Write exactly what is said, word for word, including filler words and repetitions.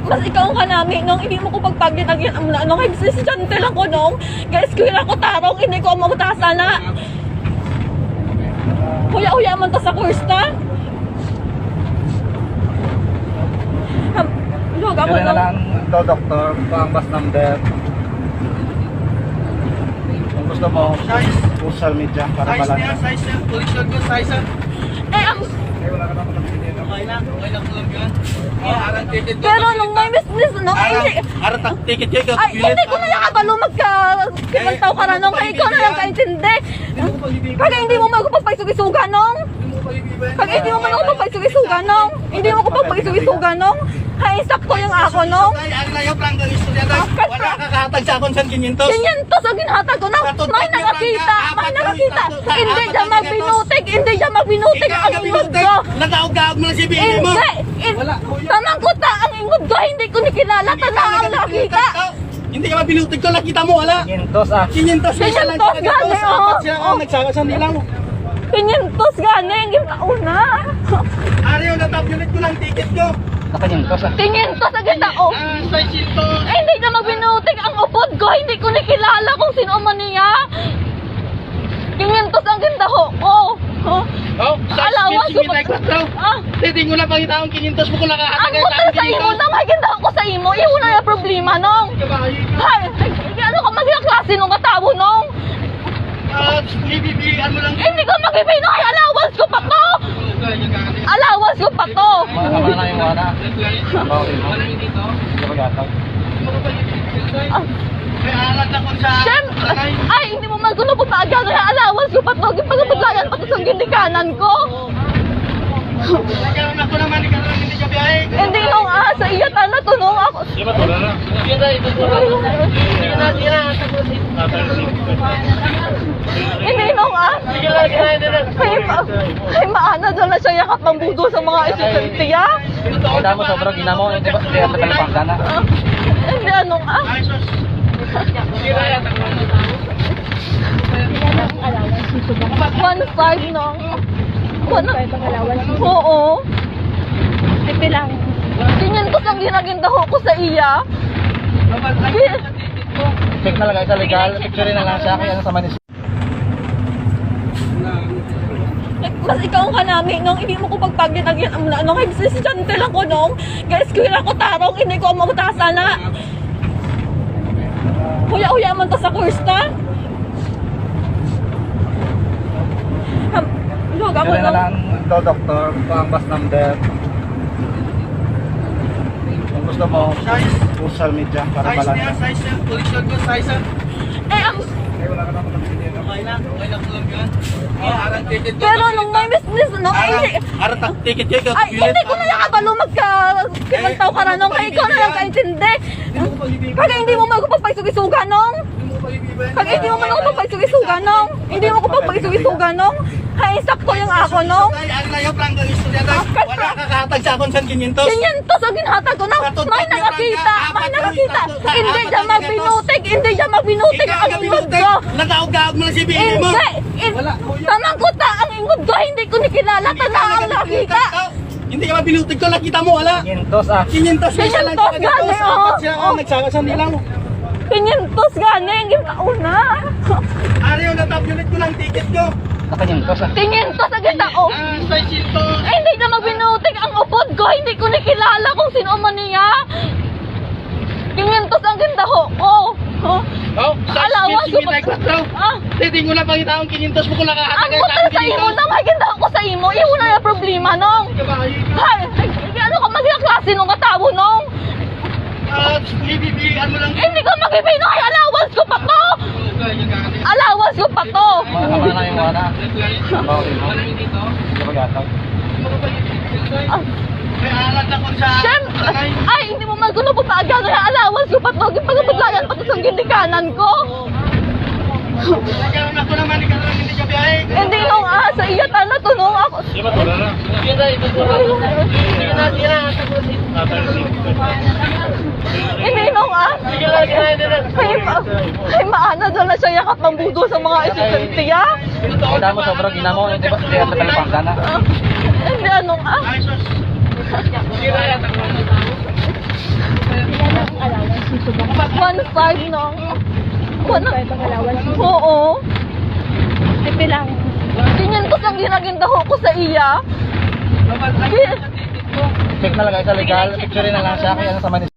Mas ikaw ka nami, nong hindi mo ko pagpaglit ang yan. Ano, nong estudyante lang ko, nong. Guys, kuya ko tarong, hindi ko ang mabutasa na. Huya-huya man ta sa course ta. Ham, luwag ako, Dali na nong. lang to, doktor, pa ang bus number. Kung gusto mo, Size. Social media para Size malaman. Niya, size niya. Collision ko, size niya. Eh, ang Okay lang, okay lang po lang yun. Oh, arang ticket ko. Pero nung may business, no? Arang, Hindi. Arang tak ticket ko. Ay, hindi ko na nakabalo magka-, Eh, kung tao ka na, nung hindi ko ikaw na lang pag-ibig yan. Kaintindi. Hindi mo pag-ibig. Kaya hindi mo magpagpaisugi-suga, nung. Hindi mo pag-ibig. Kaya hindi mo man ako pagpaisugi-suga, nung. Hindi mo ko pagpaisugi-suga, nung. Ay, sakto yung ako, nung. Ay, ang layo, pranggang istorya, Day. Ah, kas- Wala ka kahatag sa akon sa quinientos. Quinientos ang ginhatag ko, nung. Katong May tagyo nakakita, lang ka, may apat nakakita. Lang yung Hindi tatlo, dyan tatlo, magbinutik, hindi dyan magbinutik Ikaw ang ang ingod binutik. Ko. Nagaog-gaog mo lang si Bibi mo. Hindi. In-, Wala. Tanang kuta ang ingod ko, hindi ko ni kilala, tana ang nakita. Hindi ka mabinutig ko, nakita mo, wala. Quinientos, ah. Quinientos, may isa lang Quinientos, ka, quinientos. Gani, oh. Apat sila ang Oh. Nagsaka sa nilang. Quinientos, gani, ang ginauna. Ari, yung natabulate ko lang ticket ko. Naka quinientos, ah. Quinientos ang gitao. Ah, seiscientos. Eh, hindi ka magbinutig ang upod ko, hindi ko ni kilala kung sino man niya. Quinientos ang gindaho ko. Huh? Oh, Alawas ko pa. Singit ay kwatro. Ah. Hindi ko na pangitaon quinientos mo kung nakahatag Ang ka buta sa imo quinientos. Na may gindaho ko sa imo. Imo na yung problema, nong. Kabayo ka. Hay, ay, ay, ano ka maging klase nung matawo, nong? Ah, bibibian mo lang. Hindi ko magbibino. Ay, alawas ko pa to. Alawas ko pa to. Mga kamana yung wala. Bawa mo. Hindi ko yata. Ah. May alat ako sa Siyempre, ay, hindi mo man kuno pagpaaga, kaya alawas ko pa to, gipagabudlayan pa to sa ginikanan ko. Nagkaroon ako naman, ikaw lang hindi ka biyahe. Hindi, nung, ah, sa iya, tana to, nung ako. Sige na, sige na. Hindi, nung, ah. Sige na, sige na, sige na. Ay, ma-, ay, maana daw na siya yakap ang budo sa mga estudyante, ah. Kita mo, sobrang ina mo, hindi ba? Kaya sa Kalapangga na. Ah, hindi, ano nga? One five, no? One five ang allowance. Oo. Tipi lang. Quinientos ang ginagindaho ko sa iya. Check na lang sa legal, picture na lang siya, kaya sa manis. Mas ikaw ka nami, nung hindi mo ko pagpaglit ang yan, ano, ano, kay estudyante lang ko, nung, guys, kuya ko tarong, hindi ko ang mabutasa na. Huya-huya man ta sa course ta. Ham, luwag ako, Dali na nung. Lang to, doktor, pa ang bus number. Kung gusto mo, Size. Social media para Size malaman. Niya, size niya, collision ko, size niya. Eh, ang Okay lang, okay lang po lang yun. Oh, arang ticket ko. Pero nung may business, no? Arang, Hindi. Arang tak ticket ko. Ay, hindi ko na nakabalo magka-, Eh, tao ka na, nung. Hindi mo Kaya ikaw na lang pag-ibig. Kaintindi. Hindi mo pag-ibig. Kaya hindi mo magpagpaisugi-suga, nung. Hindi mo pag-ibig. Kaya hindi mo man ako pagpaisugi-suga, nung. Hindi mo ko pagpaisugi-suga, nung. Ay, sakto yung ako, nung. Ay, ang layo, pranggang istorya, Day. Ah, kas- Wala ka kahatag sa akon sa quinientos. Quinientos ang ginhatag ko, nung. Katong May tagyo nakakita, lang ka, may apat lang nakakita. Yung tatlo, Hindi apat dyan lang yung magbinutik, hindi dyan magbinutik Ikaw ang ang ingod binutik. Ko. Nagaog-gaog mo lang si Bibi mo. Hindi. In-, Wala. Tanang kuta ang ingod ko, hindi ko ni kilala, tana ang nakita. Hindi ka mabinutig ko, nakita mo, wala. Quinientos, ah. Quinientos, may isa lang Quinientos, ka, gani, quinientos, oh. Apat sila ang Oh. Nagsaka sa nilang. Quinientos, gani, ang ginauna. Ari, yung natabulate ko lang ticket ko. Naka quinientos, ah. Quinientos ang gitao. Ah, seiscientos. Eh, hindi ka magbinutig ang upod ko, hindi ko ni kilala kung sino man niya. Quinientos ang gindaho ko. Huh? Oh, Alawas ko pa. Singit ay kwatro. Ah. Hindi ko na pangitaon quinientos mo kung nakahatag Ang ka buta sa sa imo quinientos. Na may gindaho ko sa imo. Imo na yung problema, nong. Kabayo ka. Hay, ay, ay, ano ka maging klase nung matawo, nong? Ah, bibibian mo lang. Hindi ko magbibino. Ay, alawas ko pa to. Alawas ko pa to. Mga kamana yung wala. Bawa mo. Hindi ko yata. Ah. May alat ako sa Siyempre. Ay, hindi mo man kuno pagpaaga, kaya alawas ko pa to. Gipagabudlayan pa to sa ginikanan ko. Nagkaroon ako naman, ikaw lang hindi ka biyahe. Hindi, nung, ah, sa iya, tana to, nung ako. Sige na, sige na. Hindi, nung, ah. Sige na, sige na, sige na. Ay, ma-, ay, maana daw na siya yakap ang budo sa mga estudyante, ah. Kita mo, sobrang ina mo, hindi ba? Kaya sa Kalapangga na. Ah, hindi, ano nga? Ay, sus. Sige na, sige na. One five, no? One five ang allowance mo? Oo. Tipi lang. Kinyantos ang ginagindaho ko sa iya. Check na lang sa legal. Picture na lang siya. Kaya sa Manila.